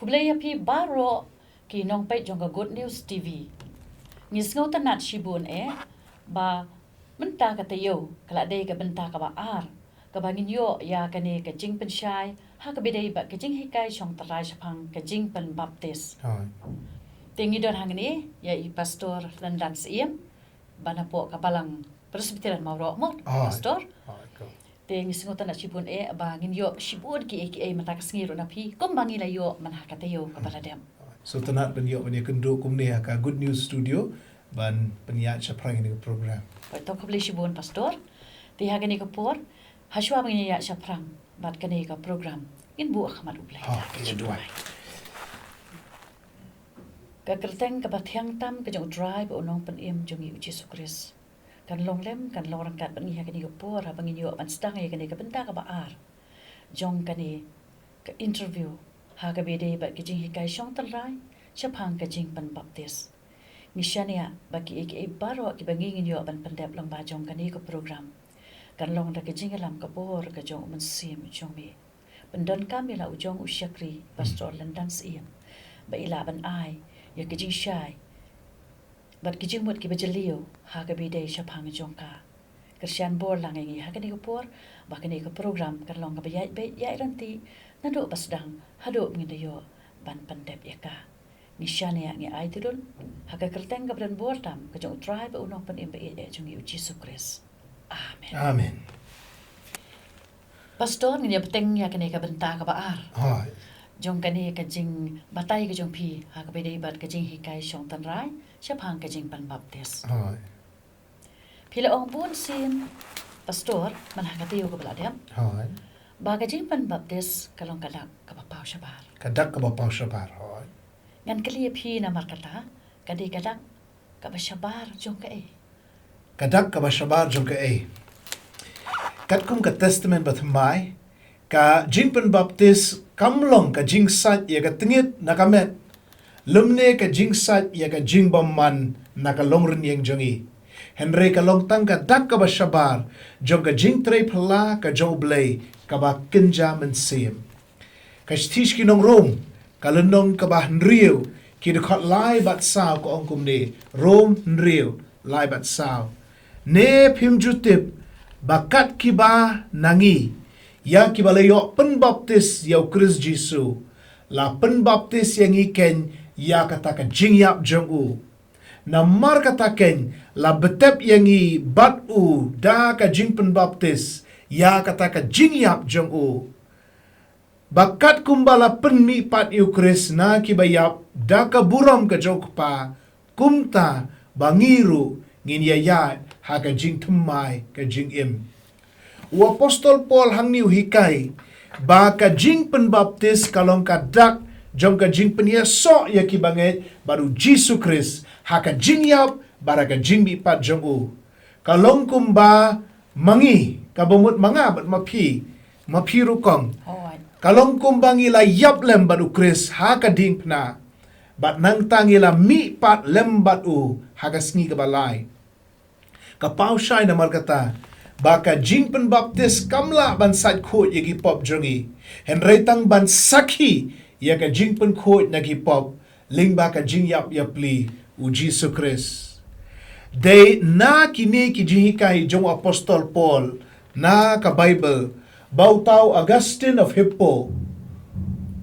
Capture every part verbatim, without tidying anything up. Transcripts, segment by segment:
Khublei ïa phi baroh ki nongpeit jong ka Good News T V. Ngi sngewtynnat shibun eh ba mynta ka taïew ka la dei ka bynta kaba ar kaba ngin ïoh ïa kane ka jingpynshai ha kaba ïadei bad ka jinghikai shong tynrai shaphang ka jingpynbaptis. Te ngi don hangne ïa i Pastor Lyndan Syiem ba napoh ka Balang Presbyterian Mawroh mo, Pastor. Te ngi sngewtynnat shibun eh ba ngin ïoh shibun kiei kiei mynta ka sngi ruh na phi kumba ngi la ïoh mynta ha ka taïew kaba la dep. Sngewtynnat ban ïoh ban ïakynduh kumne ha ka Good News Studio ban pynïaid shaphrang ïa kane ka program. Poi to, khublei shibun Pastor. Te ha kane ka por hashwa ba ngin ïaid shaphrang bad kane ka program, ngin buh ha khmat U Blei. Ka kyrteng kaba thiang tam ka jong U Trai bad U Nongpynim jong ngi U Jisu Khrist kan long lem, kan long ryngkat bad ngi ha kane ka por haba ngin ïoh ban sdang ïa kane ka bynta kaba ar jong kane ka interview ha kaba ïadei bad ka jinghikai shong tynrai shaphang ka jingpynbaptis. Ngi shaniah ba kiei kiei baroh kiba ngi ngin ïoh ban pyndep lyngba jong kane ka program kan long da ka jingïalam ka bor ka jong U Mynsiem jong me. Pyndonkam ïa la u jong u shakri Pastor Lyndan Syiem ba i lah ban ai ïa ka jingshai bad ka jingmut kiba jylliew ha kaba ïadei shaphang jong ka. Kyrshan bor lang ïa ngi ha kane ka por ba kane ka program kan long kaba ïaid beit ïaid ryntih naduh ba sdang haduh ba ngin da ïoh ban pyndep ïa ka. Ngi shaniah, ngi aiti dul ha ka kyrteng kaba don bor tam ka jong U Trai bad U Nongpynim ba ïeit eh jong ngi U Jisu Khrist. Amen. Pastor, ngin ïa bteng ïa kane ka bynta kaba ar jong kane ka jingbatai ka jong phi ha kaba ïadei bad ka jinghikai shong tynrai shaphang ka jingpynbaptis. Phi la ong bun sien Pastor man ha ka taïew kaba la dep ba ka jingpynbaptis ka long ka dak kaba paw shabar. Ka dak kaba paw shabar. Ngan kylli ïa phi namar kata, ka dei ka dak kaba shabar jong kaei? Ka dak kaba shabar jong kaei? Katkum ka Testament Bathymmai, ka jingpynbaptis kam long ka jingsait ïa ka tyngit na ka met lymne ka jingsait ïa ka jingbymman na ka longrynïeng jong ngi. Hynrei ka long tang ka dak kaba shabar jong ka jingtrei phylla ka jong U Blei kaba kynja mynsiem. Ka shithi sha ki nong Rom, ka lynnong kaba hynriew, ki dkhot lai bad saw ka ong kumne, Rom hynriew, lai bad saw. Ne phim ju tip ba kat kiba na ngi ïa kiba la ïoh pynbaptis ïa U Khrist Jisu, la pynbaptis ïa ngi keiñ ïa kata ka jingïap jong u. Namar kata keiñ la btep ïa ngi bad u da ka jingpynbaptis ïa kata ka jingïap jong u. Ba katkum ba la pynmihpat ïa U Khrist na kiba ïap da ka burom ka jong U Kpa, kumta ba ngi ruh ngin ïa ïaid ha ka jingthymmai ka jingim. U Apostol Paul hangne u hikai ba ka jingpynbaptis ka long ka dak jong ka jingpynïasoh ïa kiba ngeit bad U Jisu Khrist ha ka jingïap bad ha ka jingmihpat jong u. Ka long kumba ma ngi, kaba mut ma nga bad ma phi, ma phi ruh kong. Ka long kumba ngi la ïap lem bad U Khrist ha ka diengphna, bad nangta ngi la mihpat lem bad u ha ka sngi kaba lai. Ka paw shai namar kata ba ka jingpynbaptis kam lah ban sait khuid ïa ki pop jong ngi, hynrei tang ban sakhi ïa ka jingpynkhuid na ki pop lyngba ka jingïap ïapli U Jisu Khrist. Dei na kine ki jinghikai jong u Apostol Paul na ka Baibl ba uta u Augustine of Hippo,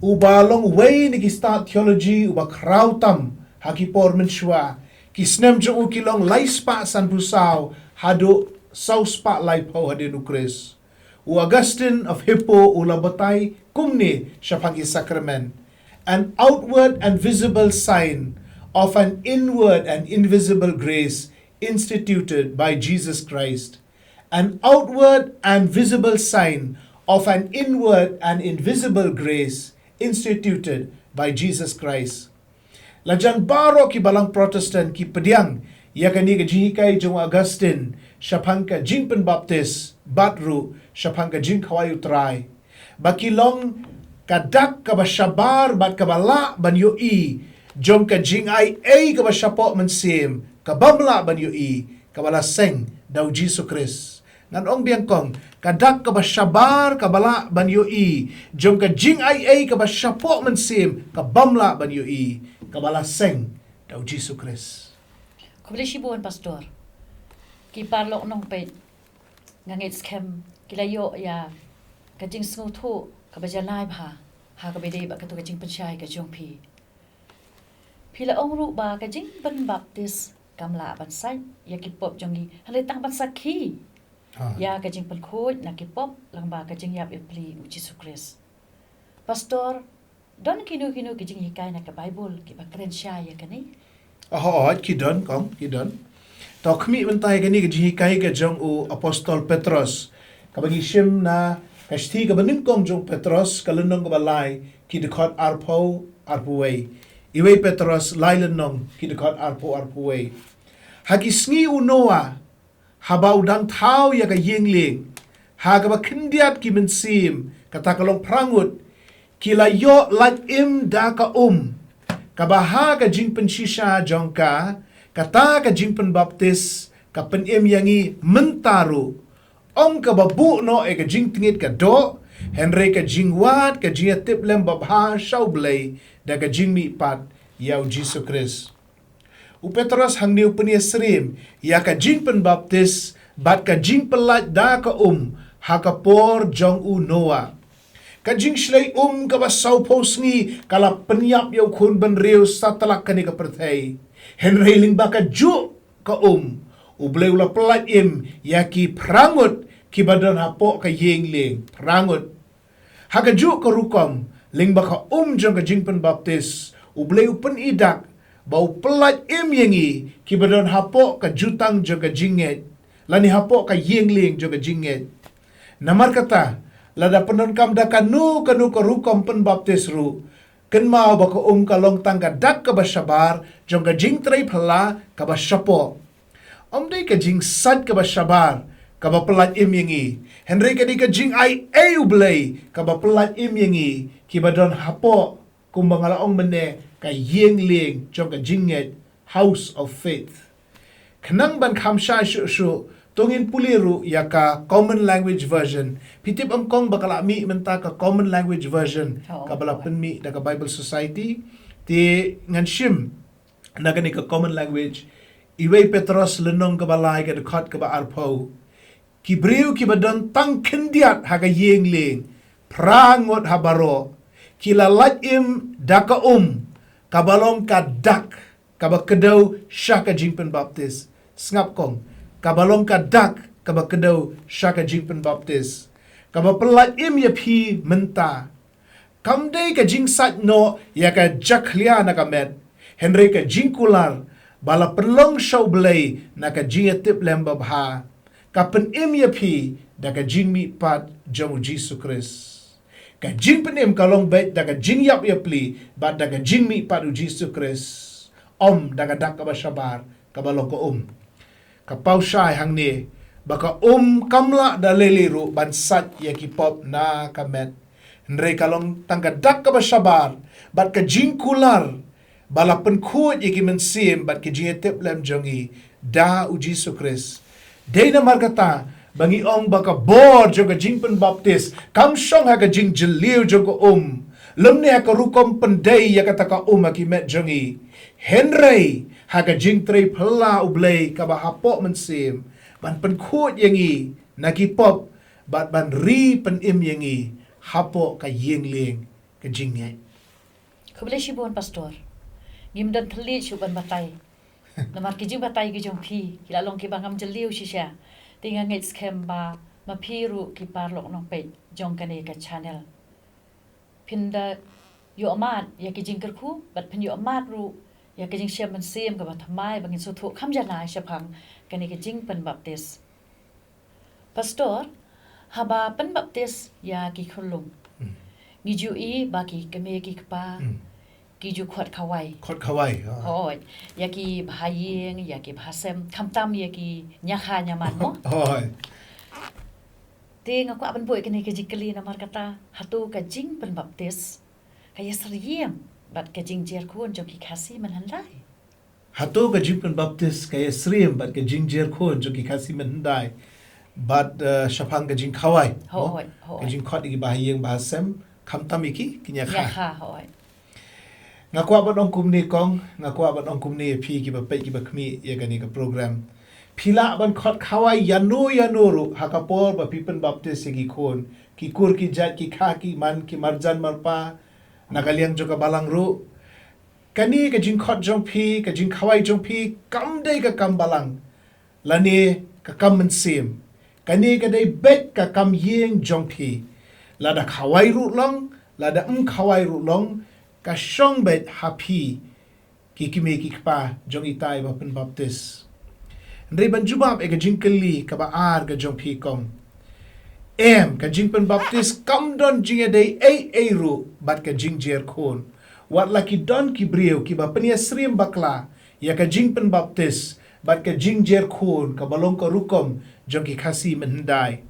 uba long uwei na ki stad theology uba khraw tam ha ki por mynshuwa, ki snem jong u ki long lai spah sanphew saw haduh saw spah laiphew hadien U Khrist. U Augustine of Hippo u la batai kumne shaphang ki sakramen: an outward and visible sign of an inward and invisible grace instituted by Jesus Christ. An outward and visible sign of an inward and invisible grace instituted by Jesus Christ. Lajan baroh ki balang Protestant ki pdiang ïa kane ka jinghikai jong u Augustine shaphang ka jingpynbaptis bad ruh shaphang ka jingkhawai U Trai, ba ki long ka dak kaba shabar bad kaba lah ban ïohi jong ka jingai ei kaba shapoh mynsiem kabym lah ban ïohi, kaba la seng da U Jisu Khrist. Ngan ong biang kong, ka dak kaba shabar kaba lah ban ïohi jong ka jingaiei kaba shapoh mynsiem ka bym lah ban ïohi, kaba la seng da u Jisu Khrist. Khublei shibun Pastor. Ki paralok nongpeit, nga ngeit skhem ki la ïoh ïa ka jingsngewthuh kaba janai bha ha kaba ïadei bad katto ka jingpynshai ka jong phi. Phi la ong ruh ba ka jingpynbaptis kam lah ban sait ïa ki pop jong ngi, hynrei tang ban sakhi Ha. ïa ka jingpynkhuid na ki pop lyngba ka jingïap ïapli u Jisu Khrist. Pastor, don kino kino ki jinghikai na ka Baibl kiba kren shai ïa kane? Oh, oh, ki don kong, ki don. To khmih mynta ïa kane ka jinghikai ka jong u Apostol Petros, kaba ngi shim na ka shithi kaba nyngkong jong Petros, ka lynnong kaba lai, ki dkhot arphew, arphew wei. Iwei Petros lai lynnong, ki dkhot arphew, arphew wei. Ha ki sngi u Noah, haba u dang thaw ïa ka ïing lieng, ha kaba khyndiat ki mynsiem, kata ka long phra ngut, ki la ïoh lait im da ka um, kaba ha ka jingpynshisha jong ka, kata ka jingpynbaptis, ka pynim ïa ngi mynta ruh. Ym kaba buh noh ïa ka jingtngit ka doh, hynrei ka jingwad, ka jingïatiplem babha sha U Blei, da ka jingmihpat ïa u Jisu Khrist. U Petros hangne u pynïasyriem ïa ka jingpynbaptis bad ka jingpyllait da ka um ha ka por jong u Noah. Ka jingshlei um kaba sawphew sngi ka la pynïap ïa u khun bynriew satlak kane ka pyrthei. Hynrei lyngba kajuh ka um, U Blei u la pyllait im ïa ki phra ngut kiba don hapoh ka ïing lieng, phra ngut. Ha kajuh ka rukom, lyngba ka um jong ka jingpynbaptis, U Blei u pyni dak ba u pyllait im ïa ngi kiba don hapoh ka jutang jong ka jingngeit, lane hapoh ka ïing lieng jong ka jingngeit. Namar kata, lada pyndonkam da kano kano ka rukom pynbaptis ruh, kynmaw ba ka um ka long tang ka dak kaba shabar jong ka jingtrei phylla kaba shapoh. Ym dei ka jingsait kaba shabar kaba pyllait im ïa ngi, hynrei ka dei ka jingaiei U Blei kaba pyllait im ïa ngi kiba don hapoh, kumba nga la ong mynne, ka ïing lieng jong ka jingngeit, house of faith. Khnang ban kham shai shuh shuh, to ngin pule ruh ïa ka Common Language Version. Phi tip em kong ba ka la mih mynta ka Common Language Version, Oh, kaba la oh. pynmih da ka Bible Society. Te ngan shim na kane ka Common Language, Iwei Petros lynnong kaba lai, ka dkhot kaba arphew. Ki briew kiba don tang khyndiat ha ka ïing lieng, phra ngut ha baroh, ki la lait im da ka um, kaba long ka dak kaba kdew sha ka jingpynbaptis. Sngap kong, kaba long ka dak kaba kdew sha ka jingpynbaptis, kaba pyllait im ïa phi mynta. Kam dei ka jingsait noh ïa ka jakhlia na ka met, hynrei ka jingkular ba la pynlong sha U Blei na ka jingïatiplem babha, ka pynim ïa phi da ka jingmihpat jong u Jisu Khrist. Ka jingpynim ka long beit da ka jingïap ïapli bad da ka jingmihpat u Jisu Khrist, ym da ka dak kaba shabar kaba long ka um. Ka paw shai hangne ba ka um kam lah da lei lei ruh ban sait ïa ki pop na ka met, hynrei ka long tang ka dak kaba shabar bad ka jingkular ba la pynkhuid ïa ki mynsiem bad ki jingïatiplem jong ngi da u Jisu Khrist. Dei namar kata ba ngi ong ba ka bor jong ka jingpynbaptis kam shong ha ka jingjylliew jong ka um, lymne ha ka rukom pyndei ïa kata ka um ha ki met jong ngi, hynrei ha ka jingtrei phylla U Blei kaba hapoh mynsiem, ban pynkhuid ïa ngi na ki pop bad ban ri pynim ïa ngi hapoh ka ïing lieng ka jingngeit. Khublei shibun Pastor. Ngim don thylliej shuh ban batai. Namar ki jingbatai ki jong phi ki la long kiba ngam jylliew shisha. Te nga ngeit skhem ba ma phi ruh ki paralok nongpeit jong kane ka channel, phin da ïoh mad ïa ki jingkyrkhu bad phin ïoh mad ruh ïa ki jingshem mynsiem kaba thymmai ba ngin sngewthuh kham janai shaphang kane ka jingpynbaptis. Pastor, haba pynbaptis ïa ki khunlung, Hmm. ngi ju i ba ki kmie ki kpa, Hmm. ki ju khot khawai. Khot khawai, ha. Hooid, ïa ki bha ïing, ïa ki bha sem, khamtam ïa ki ñiakha ñiaman mo. Hooid. Te nga kwah ban buh ïa kane ka jingkylli namar kata, hato ka jingpynbaptis ka ïasyriem bad ka jingjer khun jong ki Khasi mynhyndai? Hato ka jingpynbaptis ka ïasyriem bad ka jingjer khun jong ki Khasi mynhyndai? Bad uh, shaphang ka jingkhawai. Hooid, hooid. Ka jingkhot ïa ki bahaïing bahasem, khamtam ïa ki, ki ïa kha. Nga kwah ban ong kumne kong, nga kwah ban ong kumne ïa phi ki ba peit ki ba khmih ïa kane ka program. Phi lah ban khot khawai ïa no ïa no ruh ha ka por ba phi pynbaptis ïa ki khun. Ki kur ki jait ki kha ki man ki marjan marpa na ka liang jong ka balang ruh. Kane ka jingkhot jong phi, ka jingkhawai jong phi, kam dei ka kam balang. Lane ka kam mynsiem. Kane ka dei beit ka kam ïing jong phi. Lada khawai ruh long, lada ym khawai ruh long, ka shong beit ha phi. Ki kmie ki kpa jong itai ba pynbaptis. Hynrei ban jubab ïa ka jingkylli kaba ar ka jong phi kong. Em, ka jingpynbaptis kam don jingïadei ei ei ruh bad ka jingjer khun. Wat la ki don ki briew ki ba pynïasyriem bakla ïa ka jingpynbaptis bad ka jingjer khun kaba long ka rukom jong ki Khasi mynhyndai.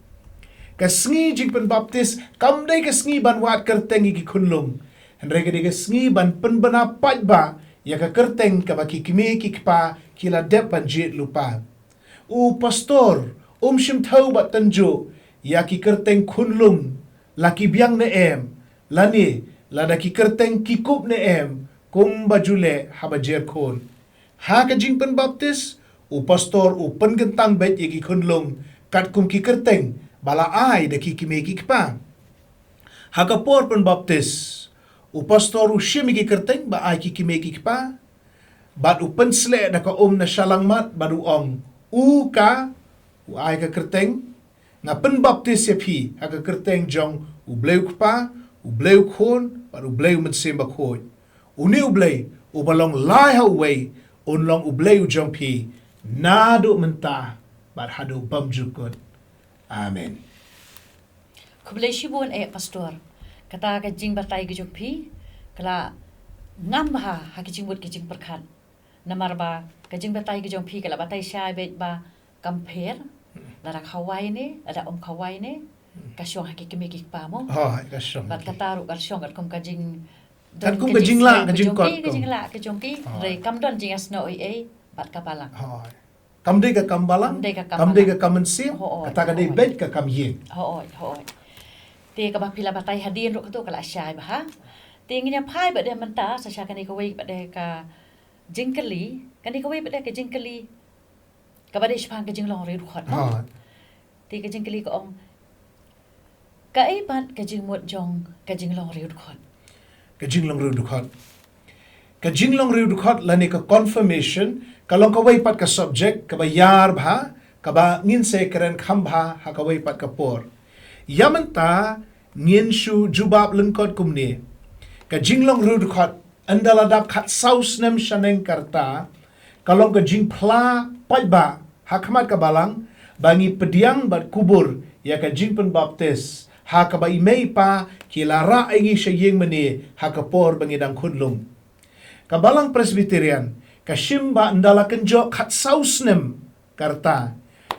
Ka sngi jingpynbaptis kam dei ka sngi ban wad kyrteng ïa ki khunlung. Hynrei ka dei ka sngi ban pynbna paidbah ïa ka kyrteng kaba ki kmie ki kpa ki la dep ban jied lypa. U pastor um shim thew bad tynjuh ïa ki kyrteng khunlung la ki biang ne em, lane lada ki kyrteng ki kup ne em, kumba ju leh haba jer khun. Ha ka jingpynbaptis, u pastor u pynkyntang beit ïa ki khunlung katkum ki kyrteng ba la ai da ki kmie ki kpa. Ha ka por pynbaptis, u pastor u shim ïa ki kyrteng ba ai ki kmie ki kpa, bad u pynsleh da ka um na shyllangmat bad u ong, u ka, u ai ka kyrteng, nga pynbaptis ïa phi ha ka kyrteng jong U Blei U Kpa, U Blei U Khun bad U Blei U Mynsiem Bakhuid. Une U Blei uba long lai ha uwei un long U Blei u jong phi naduh mynta bad haduh bymjukut. Amen. Khublei shibun eh pastor. Kata ka jingbatai ka jong phi ka la ngam bha ha ki jingmut ki jingpyrkhat. Namar ba ka jingbatai ka jong phi ka la batai shai beit ba kam pher, lada khawai ne, lada ym khawai ne, ka shong ha ki kmie ki kpa mo. Hooid, ka shong. Bad kata ruh ka shong katkum ka jing, katkum ka jinglah ka jingkot, ka jinglah ka jong ki. Hooid. Hynrei kam don jingïasnoh ei ei bad ka balang. Hooid. Kam dei ka kam balang, kam dei ka kam mynsiem, hooid, kata ka dei beit ka kam ïing. Hooid, hooid. Te kaba phi la batai hadien ruh kato ka la shai bha. Te ngin ïa phai bad de mynta sa sha kane kawei bad de ka jingkylli, kane kawei bad de ka jingkylli kaba dei shaphang ka jinglong riewdkhot. Hooid. Te ka jingkylli ka ong, kaei pat ka jingmut jong ka jinglong riewdkhot? Ka jinglong riewdkhot. Ka jinglong riewdkhot lane ka confirmation ka long kawei pat ka subject kaba ïar bha, kaba ngin sa kren kham bha ha kawei pat ka por. Ïa mynta ngin shu jubab lyngkot kumne. Ka jinglong riewdkhot ynda la dap khatsaw snem shaneng ka rta, ka long ka jingphla paidbah ha khmat ka balang ba ngi pdiang bad kubur ïa ka jingpynbaptis ha kaba i mei i pa ki la rah ïa ngi sha ïing mane ha ka por ba ngi dang khunlung. Ka balang Presbyterian ka shim ba ynda la kynjoh khatsaw snem ka rta,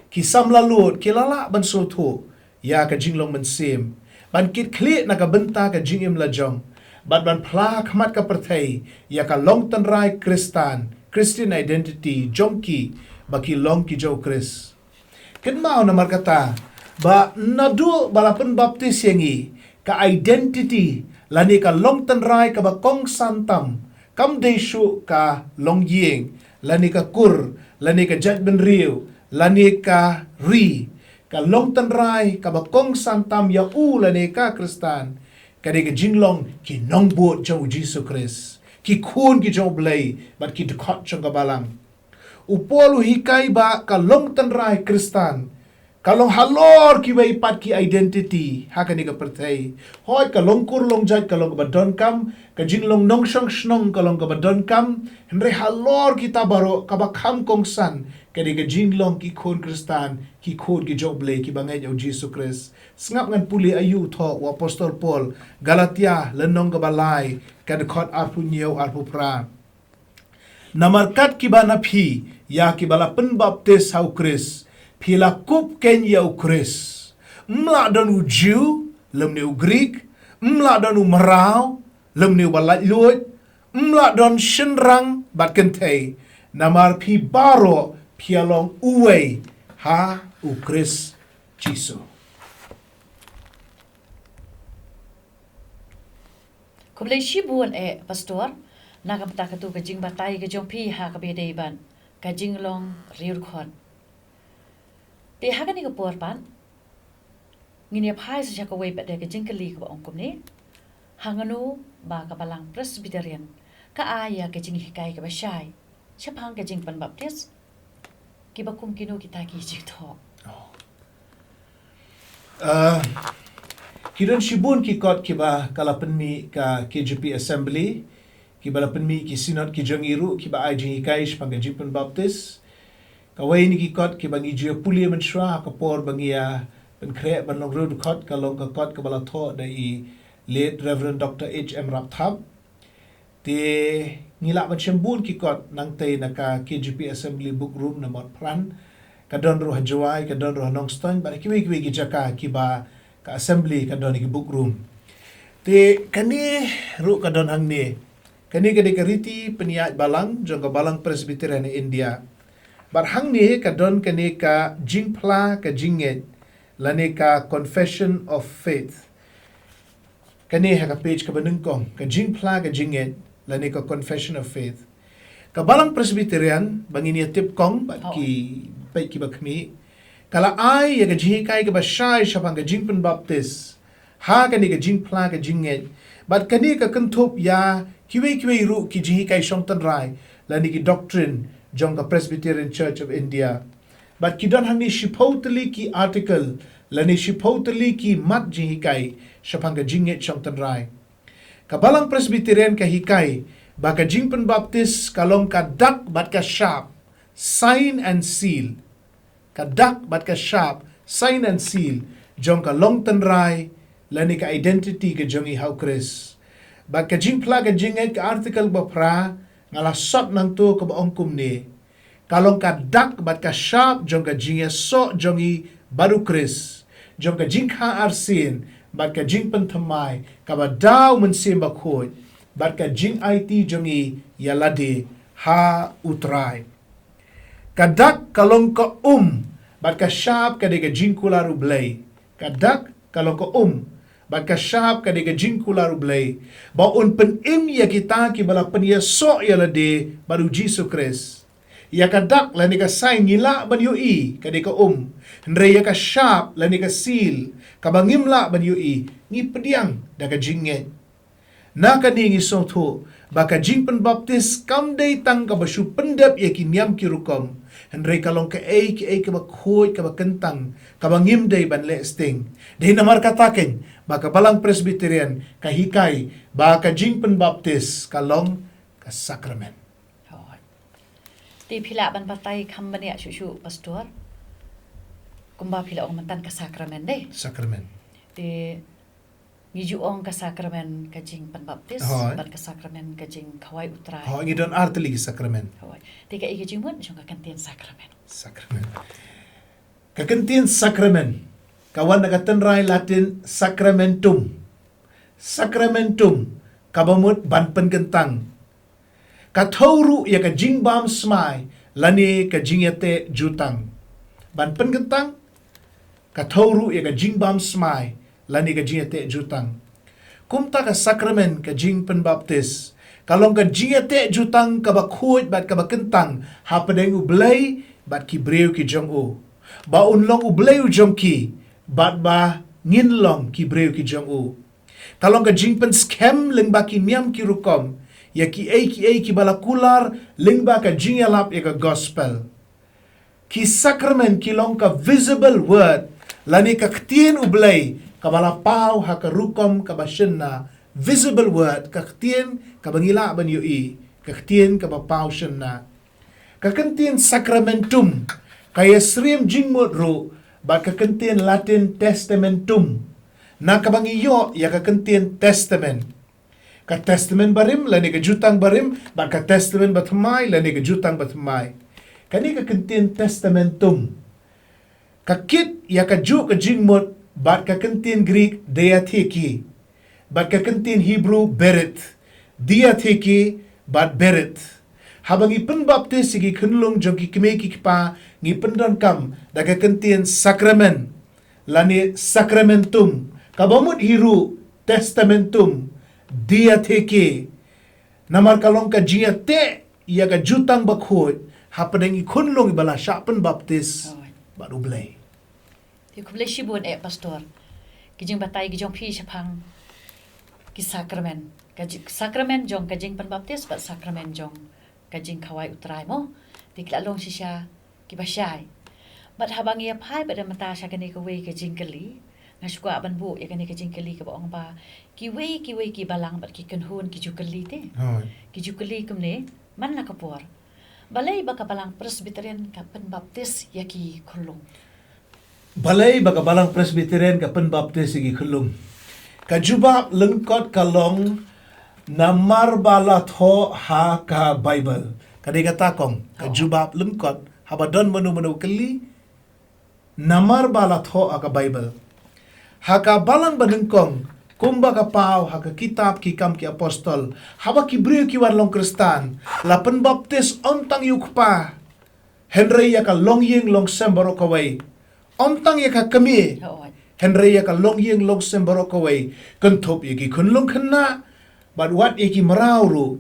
ki samla lud ki la lah ban sngewthuh ïa ka jinglong mynsiem, ban kit khlieh na ka bynta ka jingim la jong, bad ban phla ha khmat ka pyrthei ïa ka long tynrai Khristan, Christian identity jong ki, ba ki long ki jong u Khrist. Kynmaw namar kata ba naduh ba la pynbaptis ïa ngi, ka identity lane ka long tynrai kaba kongsan tam kam dei shuh ka longïing, lane ka kur, lane ka jaitbynriew, lane ka ri. Ka long tynrai kaba kongsan tam ïa u lane ka Khristan ka dei ka jinglong ki nongbud jong u Jisu Khrist, ki khun ki jong u Blei bad ki dkhot jong ka balang. U Paul u hikai ba ka long tynrai Khristan ka long halor kiwei pat ki identity ha kane ka pyrthei. Hooid, ka long kur long jait ka long kaba donkam, ka jinglong nongshong shnong ka long kaba donkam, hynrei halor kita baroh kaba kham kongsan ka dei ka jinglong ki khun Khristan, ki khun ki jong u Blei kiba ngeit ïa u Jisu Khrist. Sngap ngan pule aïu thoh u apostol Paul, Galatia lynnong kaba lai, ka dkhot arphew hynñiew, arphew phra. Namar kat kiba na phi ïa kiba la pynbaptis ha u Khrist, phi la kup keiñ ïa u Khrist. Ym lah don u Jiw lymne u Grik, ym lah don u mraw lymne uba laitluid, ym lah don shynrang bad kynthei, namar phi baroh phi ïa long uwei ha u Khrist Jisu. Khublei shibun eh Pastor, na ka bynta katu ka jingbatai ka jong phi ha kaba ïadei bad ka jinglong riewdkhot. Te ha kane ka por pat ngin ïa phai sa sha kawei pat de ka jingkylli kaba ong kumne. Hangno ba ka Balang Presbyterian ka ai ïa ka jinghikai kaba shai shaphang ka jingpynbaptis? Kiba kum kino kita ki jingthoh? Oh. Uh, ki don shibun ki kot kiba ka la pynmih ka K J P Assembly, kiba la pynmih ki synod ki jong i ruh, kiba ai jinghikai shaphang ka jingpynbaptis. Kawei na ki kot kiba ngi ju ïa pule mynshuwa ha ka por ba ngi ïa pynkhreh ban long riewdkhot ka long ka kot kaba la thoh da i late Reverend Doctor H M Rapthap. Te ngi lah ban shem bun ki kot nangtei na ka K J P Assembly Book Room na Motphran. Ka don ruh ha Jowai, ka don ruh ha Nongstoiñ, bad kiwei kiwei ki jaka kiba ka Assembly ka don ki Book Room. Te kane ruh ka don hangne. Kane ka dei ka riti pynïaid balang jong ka Balang Presbyterian India. Bad hangne ka don kane ka jingphla ka jingngeit lane ka Confession of Faith. Kane ha ka page kaba nyngkong, ka jingphla ka jingngeit lane ka Confession of Faith. Ka Balang Presbyterian ba ngin ïa tip kong bad ki peit kiba khmih, ka la ai ïa ka jinghikai kaba shai shaphang ka jingpynbaptis ha kane ka jingphla ka jingngeit. Bad kane ka kynthup ïa kiwei kiwei ruh ki jinghikai shong tynrai lane ki doctrine jong ka Presbyterian Church of India. Bad ki don hangne shiphew tylli ki article lane shiphew tylli ki mat jinghikai shaphang ka jingngeit shong tynrai. Ka Balang Presbyterian ka hikai ba ka jingpynbaptis ka long ka dak bad ka shap, sign and seal. Ka dak bad ka shap, sign and seal jong ka long tynrai lane ka identity ka jong i ha u Khrist. Bad ka jingphla ka jingngeit, ka article ba phra, nga la sot nangto kaba ong kumne. Ka long ka dak bad ka shap jong ka jingïasoh jong i bad u Khrist, jong ka jingkha arsien bad ka jingpynthymmai kaba da u Mynsiem Bakhuid, bad ka jingaiti jong i ïa lade ha u Trai. Ka dak ka long ka um, bad ka shap ka dei ka jingkular U Blei. Ka dak ka long ka um, bad ka shap ka dei ka jingkular U Blei, ba un pynim ïa kita kiba la pynïasoh ïa lade bad u Jisu Khrist. Ïa ka dak lane ka sign ngi lah ban ïohi, ka dei ka um. Hynrei ïa ka shap lane ka seal, kaba ngim lah ban ïohi, ngi pdiang da ka jingngeit. Na kane ngi sngewthuh ba ka jingpynbaptis kam dei tang kaba shu pyndep ïa ki niam ki rukom, hynrei ka long kaei kaei kaba khuid, kaba kyntang, kaba ngim dei ban leh sting. Dei namar kata keiñ ba ka Balang Presbyterian ka hikai ba ka jingpynbaptis ka long ka sakramen. Hooid. Te phi lah ban batai kham bniah shuh shuh, Pastor, kumba phi la ong mynta, ka sakramen, dei? Sakramen. Te ngi ju ong ka sakramen ka jingpynbaptis, hooid, bad ka sakramen ka jingkhawai U Trai. Hooid, ngi don ar tylli ki sakramen. Hooid. Te kaei ka jingmut jong ka kyntien sakramen? Sakramen. Ka kyntien sakramen ka wan na ka tynrai Latin sacramentum. Sacramentum, kaba mut ban pynkyntang. Ka thew ruh ïa ka jingbam smai lane ka jingïateh jutang. Ban pynkyntang, ka thew ruh ïa ka jingbam smai lane ka jingïateh jutang. Kumta ka sakramen ka jingpynbaptis ka long ka jingïateh jutang kaba khuid bad kaba kyntang hapdeng U Blei bad ki briew ki jong u, ba un long U Blei u jong ki bad ba ngin long ki briew ki jong u. Ka long ka jingpynskhem lyngba ki niam ki rukom ïa kiei kiei kiba la kular lyngba ka jingïalap ïa ka gospel. Ki sakramen ki long ka visible word lane ka ktien U Blei kaba la paw ha ka rukom kaba shynna. Visible word, ka ktien kaba ngi lah ban ïohi, ka ktien kaba paw shynna. Ka kyntien sacramentum ka ïasyriem jingmut ruh bad ka kyntien Latin testamentum, na kaba ngi ïoh ïa ka kyntien testament. Ka testament barim lane ka jutang barim, bad ka testament bathymmai lane ka jutang bathymmai. Kane ka kyntien testamentum ka kit ïa kajuh ka jingmut bad ka kyntien Greek diatheke bad ka kyntien Hebrew berit. Diatheke bad berit. Haba ngi pynbaptis ïa ki khunlung jong ki kmie ki kpa, ngi pyndonkam da ka kyntien sakramen. lane sacramentum, kaba mut hi ruh testamentum diatheke, namar ka long ka jingïateh ïa ka Jutang Bakhuid hapdeng i khunlung iba la shah pynbaptis bad U Blei. Te khublei shibun eh pastor. Ki jingbatai ki jong phi shaphang ki sakramen. Ka ji- sakramen jong ka jingpynbaptis bad sakramen jong ka jingkhawai U Trai mo. Te ki la long shisha kiba shai. Bad haba ngi ïa phai bad mynta sha kane kawei ka jingkylli, nga shu kwah ban buh ïa kane ka jingkylli kaba ong ba kiwei kiwei ki balang bad ki kynhun ki ju kylli te. Ki ju kylli kumne, man la ka por, balei ba ka balang Presbyterian ka pynbaptis ïa ki khunlung? Balei ba ka balang Presbyterian ka pynbaptis ïa ki khunlung? Ka jubab lyngkot ka long namar ba la thoh ha ka Baibl. Ka dei kata kong, ka jubab lyngkot haba don mano mano kylli, namar ba la thoh ha ka Baibl. Ha ka balang banyngkong, kumba ka paw ha ka kitab Ki Kam ki Apostol, haba ki briew ki wan long Khristan, la pynbaptis ym tang ïa u kpa, hynrei ïa ka longïing longsem baroh kawei. Ym tang ïa ka kmie, hynrei ïa ka longïing longsem baroh kawei, kynthup ïa ki khunlung khynnah bad wat ïa ki mraw ruh.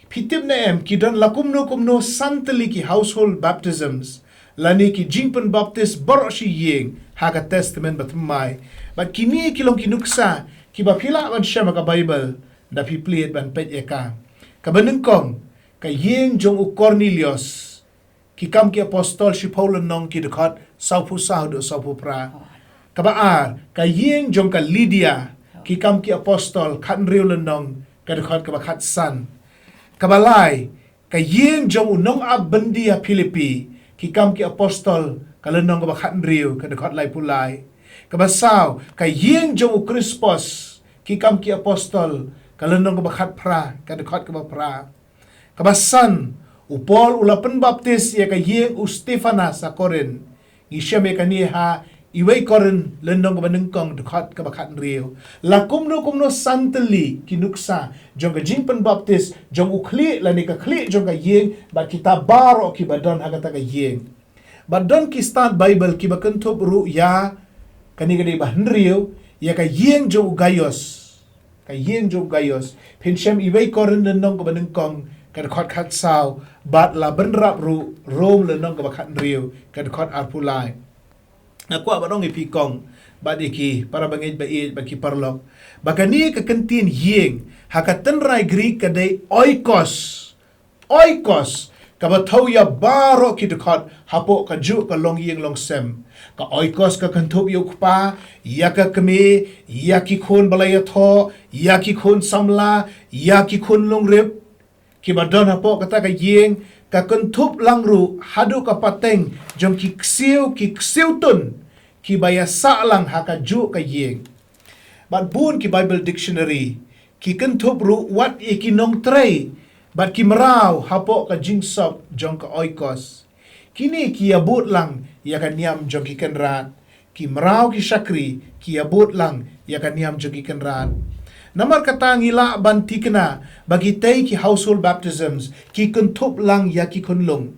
Phi tip ne em, ki don la kumno kumno san tylli ki household baptisms, lane ki jingpynbaptis baroh shi ïing ha ka Testament Bathymmai. Bad kine ki long ki nuksa kiba phi lah ban shem ha ka Baibl, da phi plied ban peit ïa ka. Kaba nyngkong, ka ïing jong u Kornelios, Ki Kam ki Apostol shiphew lynnong, ki dkhot sawphew saw haduh sawphew phra. Kaba ar, ka ïing jong ka Lydia, Ki Kam ki Apostol khathynriew lynnong, ka dkhot kaba khatsan. Kaba lai, ka ïing jong u nongap byndi ha Philippi, Ki Kam ki Apostol ka lynnong kaba khathynriew, ka dkhot laiphew lai. Kaba saw, ka ïing jong u Krispos, Ki Kam ki Apostol ka lynnong kaba khatphra, ka dkhot kaba phra. Kaba san, u Paul u la pynbaptis ïa ka ïing u Stephanas ha Korinth. Ngi shem ïa kane ha Iwei Korinth lynnong kaba nyngkong, dkhot kaba khathynriew. La kumno kumno san tylli ki nuksa jong ka jingpynbaptis jong u khlieh lane ka khlieh jong ka ïing bad kita baroh kiba don ha kata ka ïing. Bad don ki stad Baibl kiba kynthup ruh ïa kane ka dei ba hynriew, ïa ka ïing jong u Gaios. Ka ïing jong u Gaios. Phin shem Iwei Korinth lynnong kaba nyngkong, ka dkhot khatsaw, bad la bynrap ruh Rom lynnong kaba khathynriew, ka dkhot arphew lai. Nga kwah ban ong ïa phi kong bad ïa ki para bangeit ba ïeit bad ki paralok, ba kane ka kyntien ïing ha ka tynrai Greek ka dei oikos. Oikos, kaba thew ïa baroh ki dkhot hapoh kajuh ka longïing longsem. Ka oikos ka kynthup ïa u kpa, ïa ka kmie, ïa ki khun ba la ïathoh, ïa ki khun samla, ïa ki khun nongrep kiba don hapoh kata ka ïing. Ka kynthup lang ruh haduh ka pateng jong ki ksiew, ki ksiew tun kiba ïasah lang ha kajuh ka ïing. Bad bun ki Bible dictionary ki kynthup ruh wat ïa ki nongtrei bad ki mraw hapoh ka jingsop jong ka oikos. Kine ki ïabud lang ïa ka niam jong ki kynrad. Ki mraw ki shakri ki ïabud lang ïa ka niam jong ki kynrad. Namar kata ngi lah ban thikna ba kitei ki household baptisms ki kynthup lang ïa ki khunlung.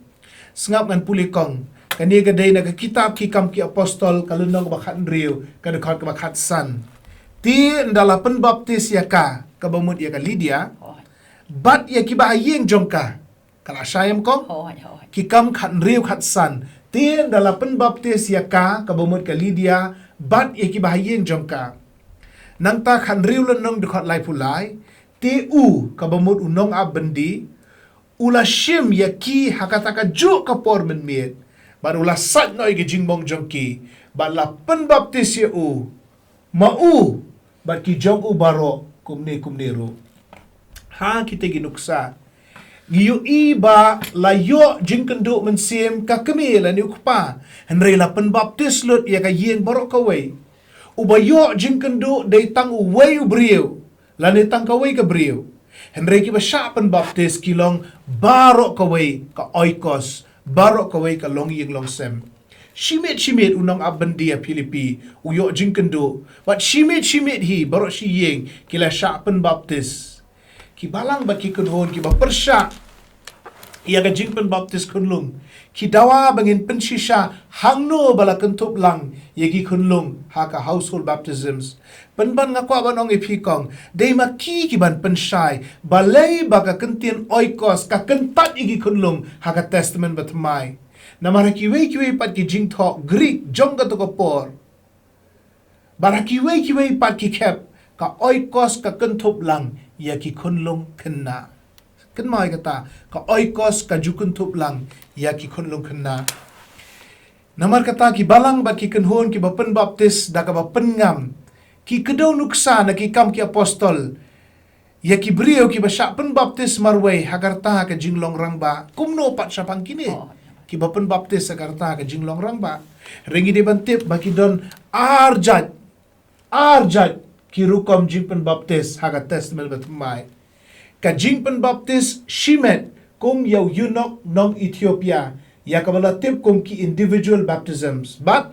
Sngap ngan pule kong. Kane ka dei na ka kitab Ki Kam ki Apostol ka lynnong kaba khathynriew, ka dkhot kaba khatsan. Te ynda la pynbaptis ïa ka, kaba mut ïa ka Lydia, bad ïa kiba ha ïing jong ka. Ka la shai em kong? Ki Kam khathynriew khatsan. Te ynda la pynbaptis ïa ka, kaba mut ka Lydia, bad ïa kiba ha ïing jong ka. Nangta khathynriew lynnong dkhot laiphew lai, te u, kaba mut u nongap byndi, u la shim ïa ki ha kata kajuh ka por mynmiet, bad u la sait noh ïa ki jingmong jong ki, bad la pynbaptis ïa u, ma u bad ki jong u baroh kumne kumne ruh. Ha kita ki nuksa ngi ïohi ba la ïoh jingkynduh mynsiem ka kmie lane u kpa, hynrei la pynbaptis lut ïa ka ïing baroh kawei. Uba ïoh jingkynduh dei tang uwei u briew lane tang kawei ka briew. Hynrei kiba shah pynbaptis ki long baroh kawei ka oikos, baroh kawei ka longïing longsem. Shi miet shi miet u nongap byndi ha Philippi u ïoh jingkynduh, bad shi miet shi miet hi baroh shi ïing ki la shah pynbaptis. Ki balang bad ki kynhun kiba pyrshah ïa ka jingpynbaptis khunlung, Ki dawa ba ngin pynshisha hangno ba la kynthup lang ïa ki khunlung ha ka household baptisms. Pynban nga kwah ban ong ïa phi kong, dei ma ki ki ban pynshai balei ba ka kyntien oikos ka kyntait ïa ki khunlung ha ka Testament Bathymmai. Namar ha kiwei kiwei pat ki jingthoh Greek jong kato ka por, bad ha kiwei kiwei pat ki khep, ka oikos ka kynthup lang ïa ki khunlung khynnah. Kynmaw ïa kata, ka oikos ka ju kynthup lang ïa ki khunlung khynnah. Namar kata ki balang bad ki kynhun kiba pynbaptis da kaba pynngam, ki kdew nuksa na Ki Kam ki Apostol ïa ki briew kiba shah pynbaptis marwei ha ka rta ka jinglong rangbah, kumno pat shaphang kine kiba pynbaptis ha ka rta ka jinglong rangbah. Hynrei ngi dei ban tip ba ki don ar jait, ar jait ki rukom jingpynbaptis ha ka Testament Bathymmai. Ka jingpynbaptis shimet kum ïa u eunuch nong Ethiopia, ïa kaba la tip kum ki individual baptisms. Bad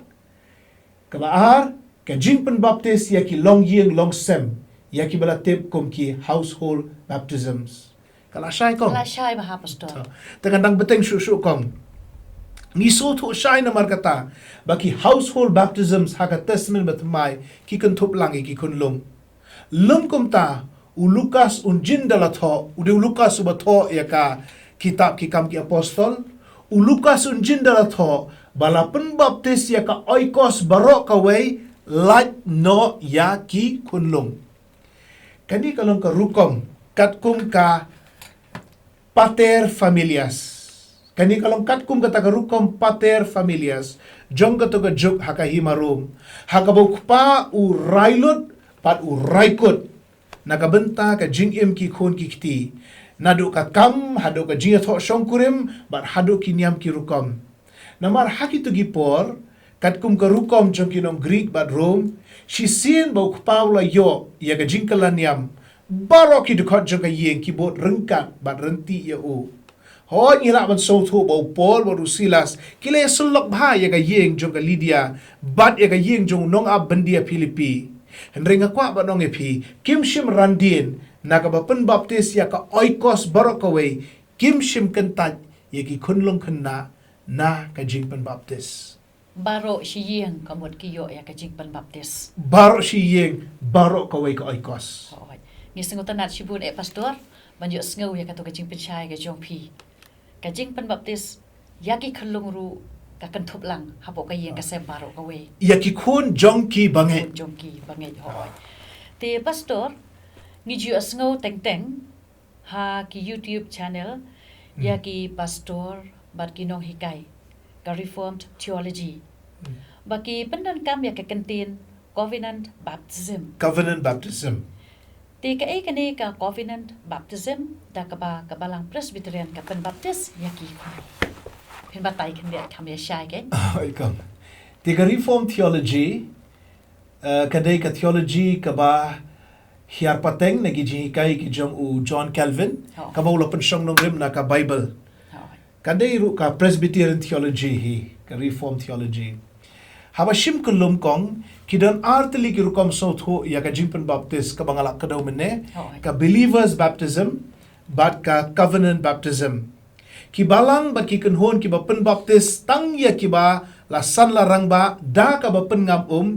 kaba ar, ka jingpynbaptis ïa ki longïing longsem, ïa kiba la tip kum ki household baptisms. Ka la shai kong? Ka la shai bha, Pastor. Te kan dang bteng shuh shuh kong. Ngi sngewthuh shai namar kata ba ki household baptisms ha ka Testament Bathymmai ki kynthup lang ïa ki khunlung. Lym kumta, u Lukas un jin da la thoh, u dei u Lukas uba thoh ïa ka kitab Ki Kam ki Apostol, u Lukas un jin da la thoh ba la pynbaptis ïa ka oikos baroh kawei lait noh ïa ki khunlung. Kane ka long ka rukom katkum ka pater familias. Kane ka long katkum kata ka rukom pater familias jong kato ka juk ha ka hima Rom, ha kaba u kpa u rai lut bad u rai kut na ka bynta ka jingim ki khun ki kti, naduh ka kam haduh ka jingïathoh shongkurim bad haduh ki niam ki rukom. Namar ha kito ki por, katkum ka rukom jong ki nong Greek bad Rom, shisien ba u kpa u la ïoh ïa ka jingkylla niam, baroh ki dkhot jong ka ïing ki bud ryngkat bad rynti ïa u. Hooid, ngi lah ban sngewthuh ba u Paul bad u Silas ki la ïasyllok bha ïa ka ïing jong ka Lydia bad ïa ka ïing jong u nongap byndi ha Philippi. Hynrei nga kwah ban ong ïa phi, kim shym ran dien na kaba pynbaptis ïa ka oikos baroh kawei, kim shym kyntait ïa ki khunlung khynnah na ka jingpynbaptis. Baroh shi ïing ka mut ki ïoh ïa ka jingpynbaptis. Baroh shi ïing, baroh kawei ka oikos. Hooid. Ngi sngewtynnat shibun eh Pastor, ban ïohsngew ïa kato ka jingpynshai ka jong phi. Ka jingpynbaptis ïa ki khunlung ruh ka kynthup lang hapoh ka ïing ka sem baroh kawei. Ïa ki khun jong ki bangeit. Khun jong ki bangeit, hooid. Te Pastor, ngi ju ïohsngew teng teng ha ki YouTube channel ïa ki pastor bad ki nonghikai ka Reformed Theology. Ba ki pyndonkam ïa ka kyntien covenant baptism. Covenant baptism. Te kaei kane ka covenant baptism da kaba ka Balang Presbyterian ka pynbaptis ïa ki khun? Phin batai khyndiat kham ïa shai kein. Te ka Reformed Theology, eh, ka dei ka theology kaba hiar pateng na ki jinghikai ki jong u John Calvin, kaba u la pynshong nongrim na ka Bible. Ka dei ruh ka Presbyterian theology hi, ka Reformed theology. Haba shim kyllum kong, ki don ar tylli ki rukom sngewthuh ïa ka jingpynbaptis kaba nga la kdew mynne, ka believers baptism bad ka covenant baptism. Ki balang bad ki kynhun kiba pynbaptis tang ïa kiba la san la rangbah da kaba pynngam um,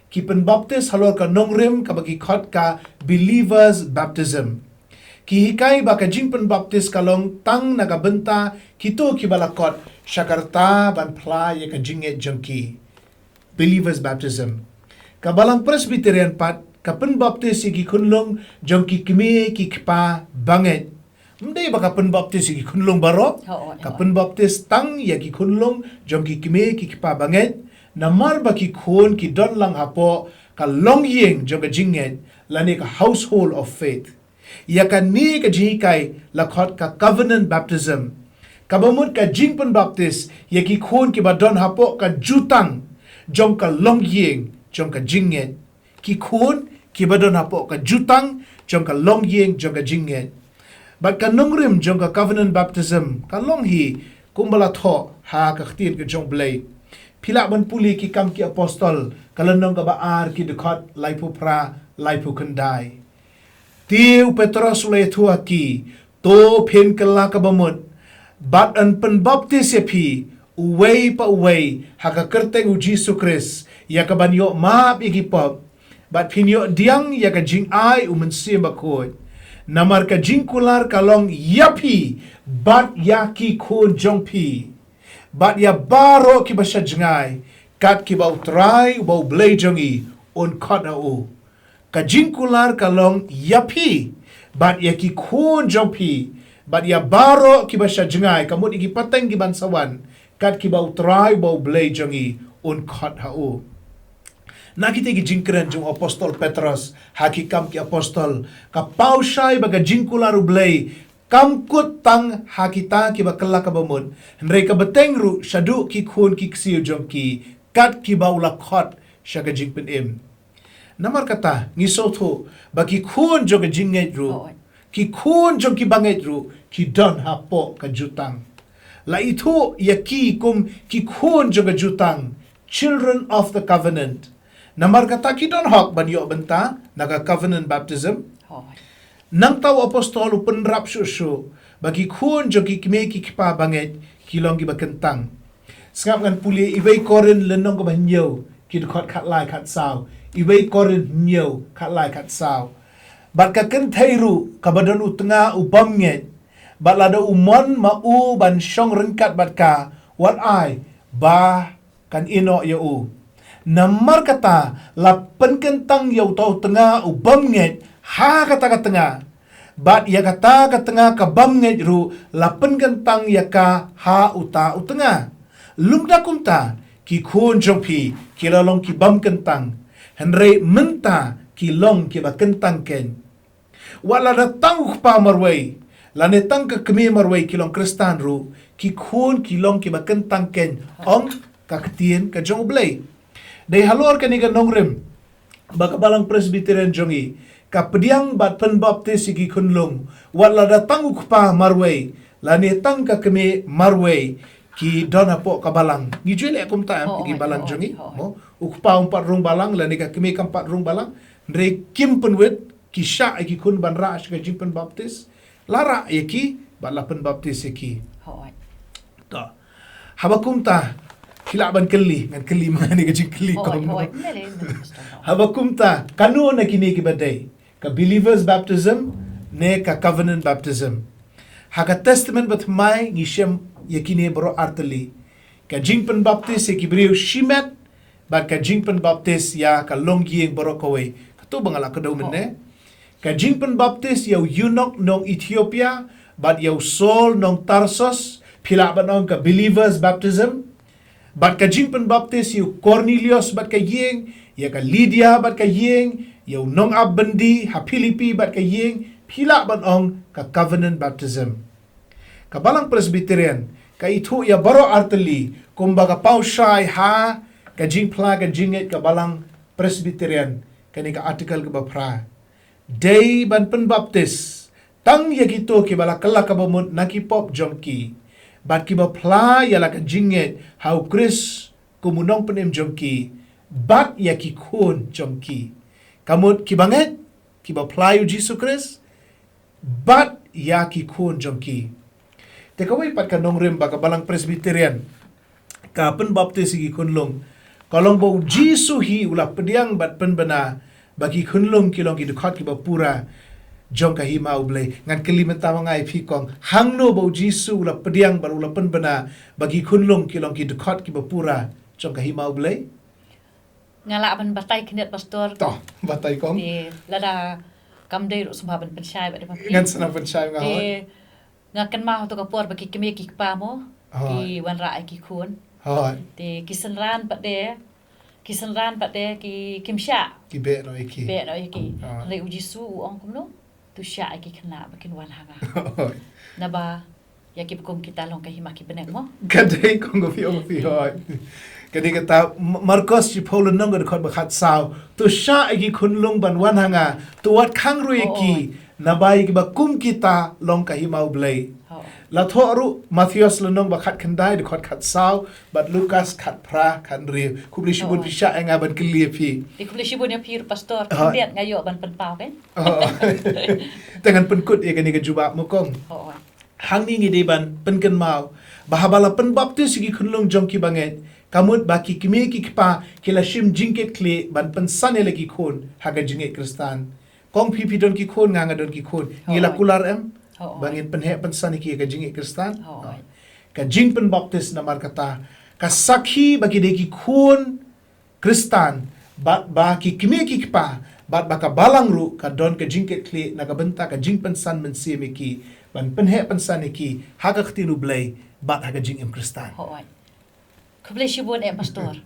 ki pynbaptis halor ka nongrim kaba ki khot ka believers baptism. Ki hikai ba ka jingpynbaptis ka long tang na ka bynta kito kiba la kot sha ka rta ban phla ïa ka jingngeit jong ki. Believers baptism. Ka Balang Presbyterian pat ka pynbaptis ïa ki khunlung jong ki kmie ki kpa bangeit. Ym dei ba ka pynbaptis ïa ki khunlung baroh, ka pynbaptis tang ïa ki khunlung jong ki kmie ki kpa bangeit, namar ba ki khun ki don lang hapoh ka longïing jong ka jingngeit, lane ka household of faith. Ïa kane ka jinghikai la khot ka covenant baptism. Kaba mut ka jingpynbaptis ïa ki khun kiba don hapoh ka jutang jong ka longïing jong ka jingngeit. Ki khun kiba don hapoh ka jutang jong ka longïing jong ka jingngeit. Bad ka nongrim jong ka covenant baptism ka long hi kumba la thoh ha ka ktien ka jong U Blei. Phi lah ban pule Ki Kam ki Apostol, ka lynnong kaba ar, ki dkhot laiphew phra, laiphew khyndai. Te u Petros u la ïathuh ha ki, to phin kylla kaba mut, bad yn pynbaptis ïa phi, uwei pa uwei ha ka kyrteng u Jisu Khrist, ïa ka ban ïoh map ïa ki pop, bad phin ïoh pdiang ïa ka jingai u Mynsiem Bakhuid. Namar ka jingkular ka long ïa phi, bad ïa ki khun jong phi, bad ïa baroh kiba sha jngai, kat kiba U Trai uba U Blei jong ngi un khot ha u. Ka jingkular ka long ïa phi, bad ïa ki khun jong phi, bad ïa baroh kiba sha jngai, ka mut ïa ki pateng ki ban sa wan, kat kiba U Trai uba U Blei jong ngi un khot ha u. Na kita ki jingkren jong u apostol Petros ha Ki Kam ki Apostol, ka paw shai ba ka jingkular U Blei kam kut tang ha kita kiba kylla kaba mut, hynrei ka bteng ruh shaduh ki khun ki ksiew jong ki, kat kiba u la khot sha ka jingpynim. Namar kata, ngi sngewthuh ba ki khun jong ka jingngeit ruh, oh, ki khun jong ki bangeit ruh, ki don hapoh ka jutang. La ithuh ïa ki kum ki khun jong ka jutang, children of the covenant. Namar kata ki don hok ban ïoh bynta na ka covenant baptism. Oh. Nangta u apostol u pynrap shuh shuh ba ki khun jong ki kmie ki kpa bangeit ki long kiba kyntang. Sngap ngan pule Iwei Korinth lynnong kaba hynñiew, ki dkhot khatlai khatsaw. Iwei Korinth hynñiew khatlai khatsaw. Bad ka kynthei ruh kaba don u tnga u bymngeit, bad lada u mon ma u ban shong ryngkat bad ka, wat ai ba kan ïehnoh ïa u. Namar kata la pynkyntang ïa uta u tnga u bymngeit ha kata ka tnga, bad ïa kata ka tnga ka bymngeit ruh la pynkyntang ïa ka ha uta u tnga. Lymda kumta, ki khun jong phi ki la long ki bymkyntang, hynrei mynta ki long kiba kyntang keiñ. Wat lada tang u kpa marwei lane tang ka kmie marwei ki long Khristan ruh, ki khun ki long kiba kyntang keiñ, ong ka ktien ka jong U Blei. Dei halor kane ka nongrim ba ka Balang Presbyterian jong ngi ka pdiang bad pynbaptis ïa ki khunlung, wat lada tang u kpa marwei lane tang ka kmie marwei ki don hapoh ka balang. Ngi ju leh kumta em, oh, ki balang jong ngi, oh, mo, u kpa um pat rung balang lane ka kmie kam pat rung balang, hynrei kim pynwit, ki shah ïa ki khun ban rah sha ka jingpynbaptis, la rah ïa ki bad la pynbaptis ïa ki. Hooid. To. Haba kumta, phi lah ban kylli, ngan kylli ma nga ne ka jingkylli, hooid, kong, hooid. Haba kumta, kano na kine kiba dei, ka believers baptism ne ka covenant baptism? Ha ka Testament Bathymmai ngi shem ïa kine baroh artylli. Ka jingpynbaptis ïa ki briew shimet, bad ka jingpynbaptis ïa ka longïing baroh kawei. Kato ba nga la kdew mynne. Ka jingpynbaptis ïa u eunuch nong Ethiopia bad ïa u Saul nong Tarsus, phi lah ban ong ka believers baptism. Bad ka jingpynbaptis ïa u Cornelius bad ka ïing, ïa ka Lydia bad ka ïing, ïa u nongap byndi ha Philippi bad ka ïing, phi lah ban ong ka covenant baptism. Ka Balang Presbyterian ka ithuh ïa baroh artylli kumba ka paw shai ha ka jingphla ka jingngeit ka Balang Presbyterian, kane ka article kaba phra. Dei ban pynbaptis tang ïa kito kiba la kylla kaba mut na ki pop jong ki, bad kiba phla ïa la ka jingngeit ha u Khrist kum u nongpynim jong ki, bad ïa ki khun jong ki. Ka mut kiba ngeit, kiba phla ïa u Jisu Khrist, bad ïa ki khun jong ki. Te kawei pat ka nongrim ba ka Balang Presbyterian ka pynbaptis ïa ki khunlung, ka long ba u Jisu hi u la pdiang bad pynbna ba ki khunlung ki long ki dkhot kiba pura jong ka hima U Blei. Ngan kylli mynta ma nga ïa phi, kong, hangno ba u Jisu u la pdiang bad u la pynbna ba ki khunlung ki long ki dkhot kiba pura jong ka hima U Blei? Nga lah ban batai khyndiat, Pastor. To, batai, kong. Te lada kam dei ruh sngewbha ban pynshai bad, ngan sa nang pynshai nga, hooid. Nga kynmaw ha kato ka por ba ki kmie ki kpa mo, hooid, ki wanrah ïa ki khun. Hooid. Te ki synran pat de, ki synran pat de ki, kim shah. Ki beh noh ïa ki. Beh noh ïa ki. Hooid. Hynrei u Jisu u ong kumno? To shah ïa ki khynnah ba kin wan ha nga. Hooid. Naba ïa kiba kum kita long ka hima ki bneng mo. Ka dei, kong, ka phi ong phi, hooid. Ka dei kata, M-, Markos shiphew lynnong ka dkhot ba khatsaw. To shah ïa ki khunlung ban wan ha nga. To wat khang ruh ïa ki. Hooid. Naba ïa kiba kum kita long ka hima U Blei. Hooid. La thoh ruh Mathaios lynnong ba khatkhyndai dkhot khatsaw, bad Lukas khatphra khathynriew. Khublei shibun, hooid, phi shah ïa nga ban kylli ïa phi. Te khublei shibun ïa phi ruh, Pastor. Hooid. Khyndiat nga ïoh ban pynpaw, keiñ. Hooid. Te ngan pynkut ïa kane ka jubab mo, kong. Hooid. Hangne ngi dei ban pynkynmaw Ba haba la pynbaptis ïa ki khunlung jong ki bangeit, ka mut ba ki kmie ki kpa ki la shim jingkitkhlieh ban pynsan ïa la ki khun ha ka jingngeit Khristan. Kong phi phi don ki khun, nga nga don ki khun. Ngi la Hooid. Kular em? Hooid. Ba ngin pynheh pynsan ïa ki ha ka jingngeit Khristan? Hooid. Ka jingpynbaptis namar kata ka sakhi ba ki dei ki khun Khristan, bad ba ki kmie ki kpa, bad ba ka balang ruh ka don ka jingkitkhlieh na ka bynta ka jingpynsan mynsiem ïa ki, ban pynheh pynsan ïa ki ha ka ktien U Blei bad ha ka jingim Khristan. Hooid. Khublei shibun eh, Pastor.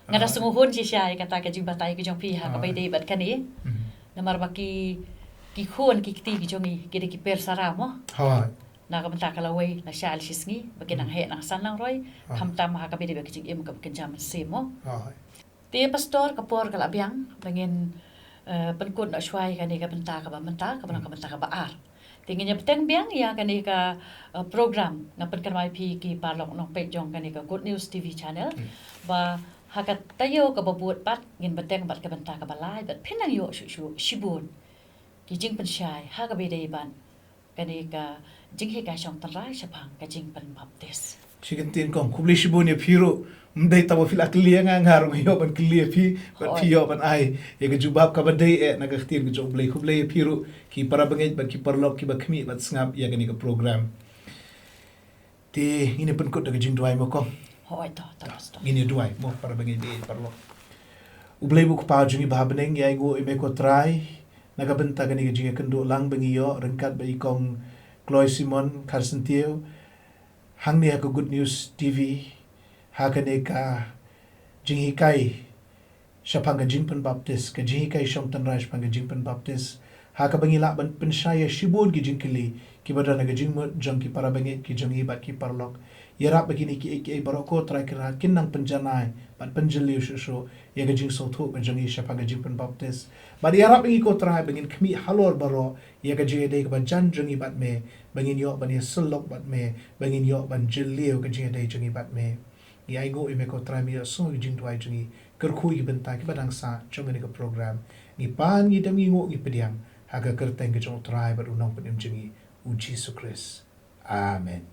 Nga da Hooid. Sngewhun shisha ïa kata ka jingbatai ka jong phi ha kaba Hooid. Ïadei bad kane. Mhm. Namar ba ki, ki khun ki kti ki jong ngi ki dei ki pyrsa mo. Hooid. Na ka bynta ka lawei, lashai lashisngi, ba ki nang Hmm. heh nang san nang roi, Ah. khamtam ha kaba ïadei bad ka jingim kaba kynja mynsiem mo. Ah. Te Pastor, ka por ka la biang, ba ngin, eh, pynkut noh shuwa ïa kane ka bynta kaba mynta, kaba long ka Hmm. bynta kaba ar. Te ngin ïa bteng biang ïa kane ka, eh, program, nga pynkynmaw ïa phi ki paralok nongpeit jong kane ka Good News T V channel, Hmm. ba ha ka taïew kaba bud pat, ngin bteng bad ka bynta kaba lai, bad phin nang ïoh shuh shuh shibun ki jingpynshai ha kaba ïadei bad kane ka jinghikai shong tynrai shaphang ka jingpynbaptis. Shi kyntien kong, khublei shibun ïa phi ruh. Ym dei tang ba phi la kylli ïa nga, nga ruh nga ïoh ban kylli ïa phi, bad Hooid. Phi ïoh ban ai ïa ka jubab kaba dei eh na ka ktien ka jong U Blei. Khublei ïa phi ruh ki para bangeit bad ki paralok kiba khmih bad sngap ïa kane ka program. Te ngin ïa pynkut da ka jingduwai mo kong. Hooid, to, to, Pastor. Ngin ïa duwai mo, para bangeit bad paralok. U Blei U Kpa jong ngi ba ha bneng, ngi ainguh ïa me ko Trai na ka bynta kane ka jingïakynduh lang ba ngi ïoh ryngkat bad i kong Chloe Simon Kharsyntiew hangne ha ka Good News T V, ha kane ka jinghikai shaphang ka jingpynbaptis, ka jinghikai shong tynrai shaphang ka jingpynbaptis, ha kaba ngi lah ban pynshai ïa shibun ki jingkylli kiba don ha ka jingmut jong ki para bangeit ki jong ngi bad ki paralok. Ïarap ba kine kiei kiei baroh ko Trai Kynrad kin nang pynjanai bad pynjylliew shuh shuh ïa ka jingsngewthuh ka jong ngi shaphang ka jingpynbaptis. Bad ïarap ïa ngi ko Trai ba ngin khmih halor baroh ïa ka jingïadei kaba jan jong ngi bad me, ba ngin ïoh ban ïasyllok bad me, ba ngin ïoh ban jylliew ka jingïadei jong ngi bad me. Ngi ainguh ïa me ko Trai, me ïohsngew ïa ki jingduwai jong ngi, kyrkhu ïa ki bynta kiba dang sah jong kane ka program. Ngi pan, ngi dem, ngi nguh, ngi pdiang ha ka kyrteng ka jong U Trai bad U Nongpynim jong ngi, U Jisu Khrist. Amen.